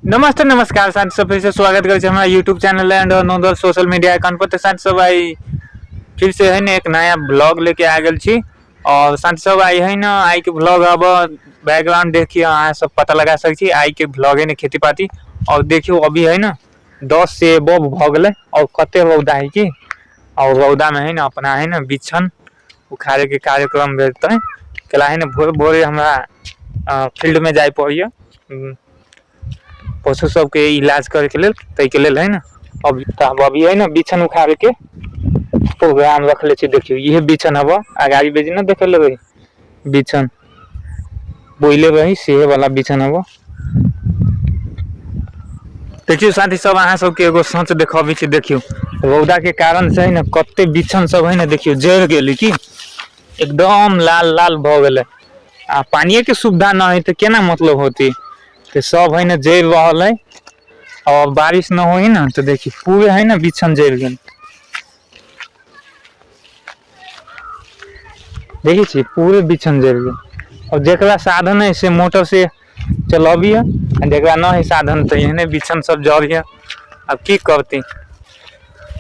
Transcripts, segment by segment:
नमस्ते नमस्कार साथी सब, फिर से स्वागत करै छी हमरा YouTube channel and another social media account पर। तो साथी सब आई फिर से है ना एक नया ब्लॉग लेके आ गेल छी। और साथी सब आई है ना आई के ब्लॉग अब बैकग्राउंड देखिए अहाँ सब पता लगा सकै छी आई के ब्लॉग है ना खेती पाती। और देखियो अभी है ना 10 से एबव भऽ गेलै और कते रौदा है की, और रौदा में है ना अपना है ना बिछन उखाड़े के कार्यक्रम भेजते कला है ना भोरे भोरे हमरा फील्ड में जाय पड़ैया पशु सबके इलाज करे के लेल, ताहि के लेल है ना। अब तऽ अभी है ना बिछन उखाड़े के प्रोग्राम रखले छी। देखियो इहे बिछन हब अगाड़ी बेजी ना देखे लेबै बिछन बोइले रही सेहे वाला बिछन हब। देखियो साथी सब अहाँ सबके एगो सच देखबै छी। देखियो रौदा के कारण से है ना कते बिछन सब है ना देखियो जरि गेलै की एकदम लाल लाल भऽ गेलै। आ पानिये के सुविधा न है तऽ केना मतलब होती, तऽ सब है ना जरि रहल है। और बारिश न होई ना तो देखियो पूरे है ना बिछन जरि गेल। देखै छी पूरे बिछन जरि गेल। और जेकरा साधन है से मोटर से चलबिय, आ जेकरा न है साधन तऽ एहने बिछन सब जरिय। अब की करती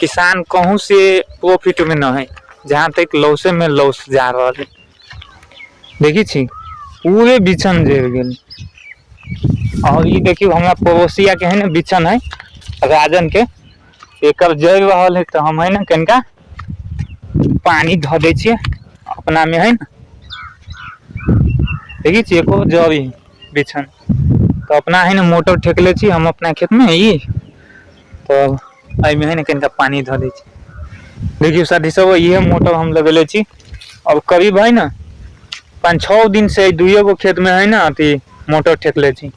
किसान, कहूँ से प्रॉफिट में न है, जहाँ तक लॉसे में लॉस जा रहा है। देखै छी पूरे बिछन जरि गेल। और ई देखियो हमरा पड़ोसिया के है ना बिछन है राजन के, एकर जरि रहल है तऽ हम है ना कनिका पानी धऽ दै छियै अपना में है ना। देखै छियै एको जरी बिछन तऽ अपना है ना मोटर ठेकले छी हम अपना खेत में ई, तऽ एहिमे है ना कनिका पानी धऽ दै छी। देखियौ साथी सब इहे मोटर हम लगेले छी। अब करीब है ना 5-6 दिन से दुइये गो खेत में है ना अथी मोटर ठेकले छी,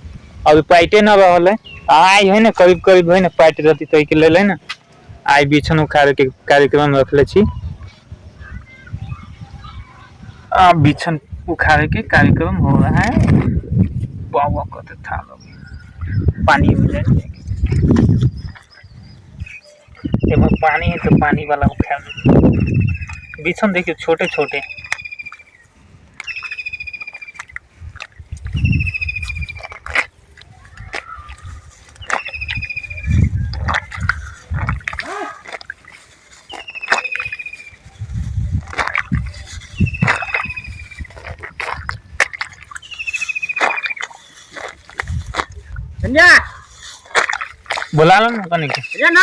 अभी पाइटे न रहल है। आइ है ना करीब करीब है ना पाइट रहती ताहिके लेल है ना आइ बिछन उखाड़े के कार्यक्रम रखले छी। आ बिछन उखाड़े के कार्यक्रम हो रहा है। बाबा कते था पानी हो जाए, एमे पानी है तो पानी वाला उखाड़ बिछन। देखियो छोटे छोटे बोला लो ना कनी के। ना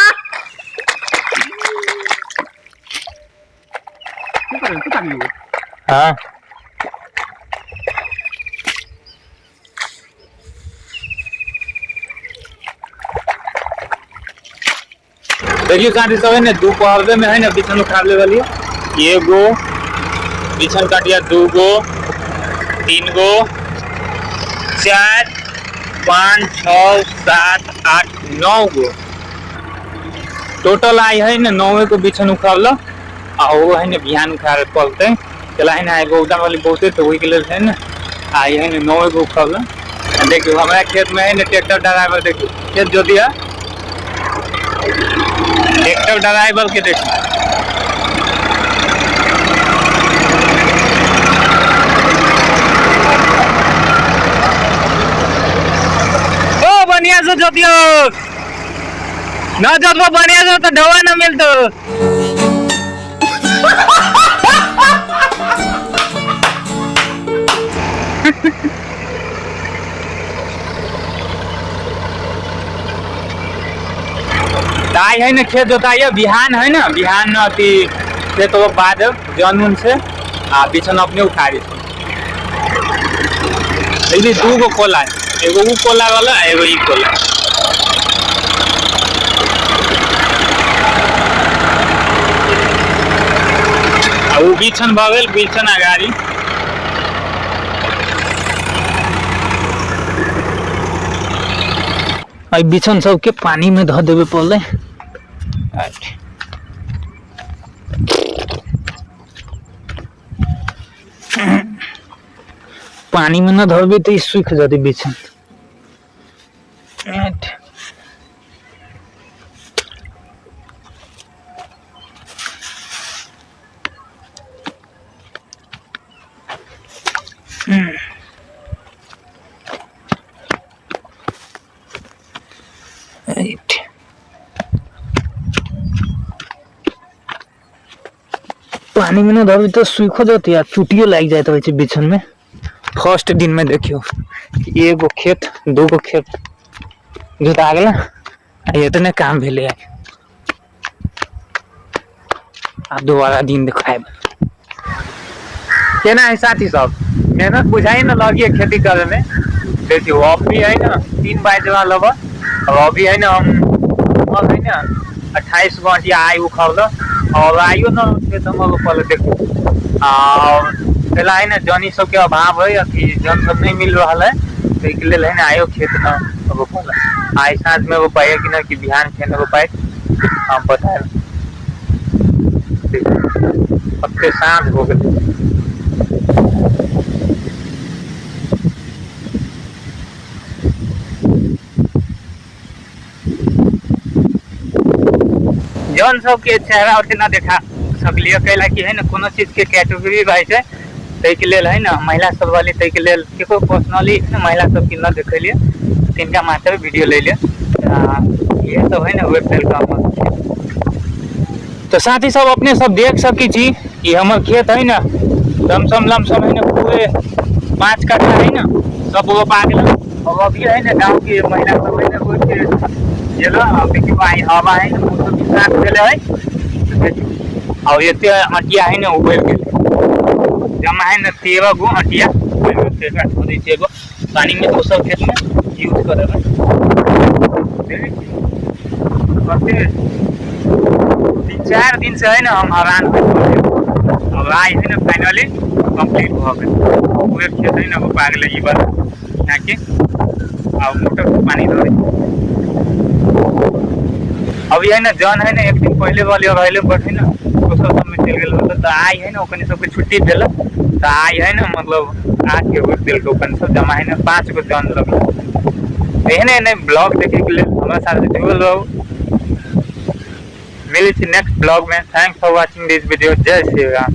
तू कर हाँ देखियो साथी सब है ना दोपहर में है ना बिछन उखाड़ ले वाली एगो बिछन काटिया, 2 गो 3 गो 4 5 6 7 8 9 गो टोटल आई है ना 9 गो बिछन उखाड़ल। आ वो है ना बिहान उखाड़े पड़ते चला है ना आई रौदा वाली बहुते तो वही के लेल है ना आई है ना 9 गो उखाड़ल। देखियो हमारा खेत में है ना ट्रैक्टर ड्राइवर, देखियो खेत जोती है ट्रैक्टर ड्राइवर के। देखियो ओ बढ़िया से जोतियो ना जोतबो बढ़िया से तो ढोआ ना मिलतो। दाई है ना खेत जोताई है बिहान है ना बिहान अथी खेत बाद जन उन से आ बिछन अपने उखाड़ी। लेकिन 2 गो कोला है, एगो उ कोला वाला एगो ई कोला। आ उ बिछन भऽ गेल बिछन अगाड़ी। एहि बिछन सबके पानी में धऽ देबे पड़लै। पानी में न धरबे तो ई सूख जतै बिछन। पानी में न धरबै तऽ सुखो जेतै आ चुटियो लागि जाइत रहै छै बिछन में। फर्स्ट दिन में देखियौ एगो खेत दूगो खेत जोता गेलै आ एतने काम भेलै आइ। आब दोबारा दिन देखायब केना है। साथी सब, मेहनत बुझाइ न लगिए खेती करे में। देखियौ अभी है न 3 बाजे वाला बा और अभी है न हम है न 28 गो अटिया आइ उखड़ल और आइयो न खेत हमर रोपल। देखियौ आ पहला है न जनी सबके अभाव है, अथी जन सब नहीं मिल रहल है, ताहिके लेल है न आइयो खेत न रोपल। आइ साँझ में रोपाइए कि न कि बिहान फेर रोपाइ, हम बतायब। कते साँझ हो गेलै। जन सबके चेहरा ओते न देखा सकलियै, कैला कि है न कोनो चीज के कैटेगरी रहै छै, ताहिके लेल है न महिला सब रहलै, ताहिके लेल केकरो पर्सनली है न महिला सबके न देखेलियै, तिनका मात्र वीडियो लेलियै। इहे सब है न वेब का हमर खेत। तो साथी सब, अपने सब देख सकै छी कि हमर खेत है न लमसम लमसम है न पूरे 5 कट्ठा है न सब रोपा गेल। और अभी है न गाँव के महिला सब है न रोपि के गेल। देखियौ आइ हवा है न मौसम भी साफ भेलै है। देखियौ और एते अटिया है न उबलि गेलै, जमा है न 13 गो अटिया उबलि गेल। एकरा धो दै छियै, एगो पानी में दोसर खेत में यूज कऽ देबै। देखै छियै कते 3-4 दिन से है न हम हैरान होइत रहलियै। अब आइ है न फाइनली कंप्लीट भऽ गेल, पूरे खेत है न रोपा गेलै ई बार यहाँ। आ मोटर से पानी दऽ दै। अभी है न जन है न एक दिन पहिले वाले रहले, बट है न दोसर सब में चलि गेल रहल, तऽ आइ है न ओकनी सबके छुट्टी भेल, तऽ आइ है न मतलब आके रोपि देलकै ओकनी सब। जमा है न 5 गो जन लगलै। एहने एहने ब्लॉग देखे के लेल हमरा साथ जुड़ल रहू। मिलै छी नेक्स्ट ब्लॉग में। Thanks for watching this video. Jai Shri Ram.